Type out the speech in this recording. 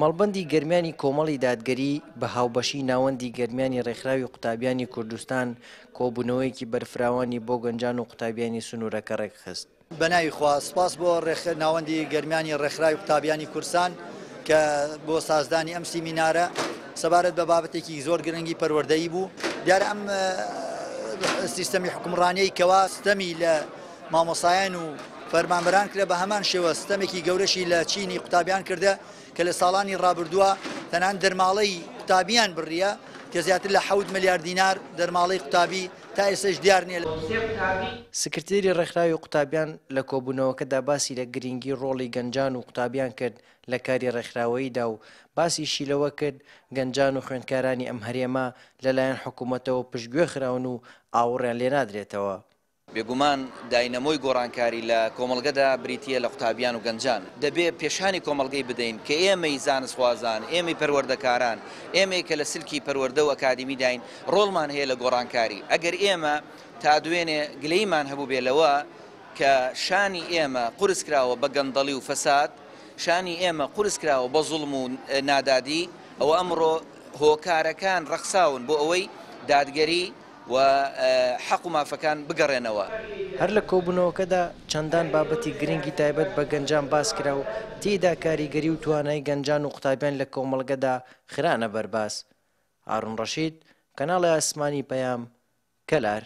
مەڵبەندی گەرمیانی کۆمەڵی دادگەری بە هاوبەشی ناوەندی گەرمیانی ڕێکخراوی قوتابیانی کوردستان کۆبوونەوەیەکی بەرفراوانی بۆ گەنجان و قوتابیانی سنوورەکە ڕێکخست. بەناوی خوا، سوپاس بۆ ناوەندی گەرمیانی ڕێکخراوی قوتابیانی کوردستان کە بۆ سازدانی ئەم سیمینارە سەبارەت بە بابەتێکی زۆر گرنگی پەروەردەیی بوو. دیارە ئەم سیستەمی حوکمڕانیەی کەوا ستەمی لە مامۆستایان و فەرمانبەران کرا بە هەمان شێوە ستەمێکی گەورەشی لە چینی قوتابیان کردە کە لە ساڵانی ڕابردووە تەنان دەرماڵەی قوتابیان بڕیە کە زیاتر لە حەوت ملیار دینار دەرماڵەی قوتابی تا ئێستەش دیار نییە. سکرتێری ڕێکخراوی قوتابیان لە کۆبوونەوەکەدا باسی لە گرینگی ڕۆڵی گەنجان و قوتابیان کرد لە کاری ڕێکخراوەییدا و باسیشی لەوە کرد گەنجان و خوێندکارانی ئەم هەرێمە لەلایەن حکوومەتەوە پشتگوێ خراون و ئاوڕیان لێ نادرێتەوە. بێگومان داینەمۆی گۆڕانکاری لە کۆمەڵگەدا بریتییە لە قوتابیان و گەنجان. دەبێ پێشانی کۆمەڵگەی بدەین کە ئێمەی زانستخوازان، ئێمەی پەروەردەکاران، ئێمەی کە لە سلکی پەروەردە و ئەکادیمیداین، ڕۆڵمان هەیە لە گۆڕانکاری. ئەگەر ئێمە تا دوێنێ گلەییمان هەبووبێ لەوە کە شانی ئێمە قورس کراوە بە گەندەڵی و فەساد، شانی ئێمە قورس کراوە بە زوڵم و نادادی، ئەوە ئەمڕۆ هۆکارەکان ڕەخساون بۆ ئەوەی دادگەری، و حەق و مافەکان بگەڕێنەوە. هەر لە کۆبوونەوەکەدا چەندان بابەتی گرنگی تایبەت بە گەنجان باسکرا و تێیدا کاریگەری و توانای گەنجان و قوتابیان لە کۆمەڵگەدا خرانە بەرباس. هارون ڕەشید، کەناڵی ئاسمانی پەیام، کەلار.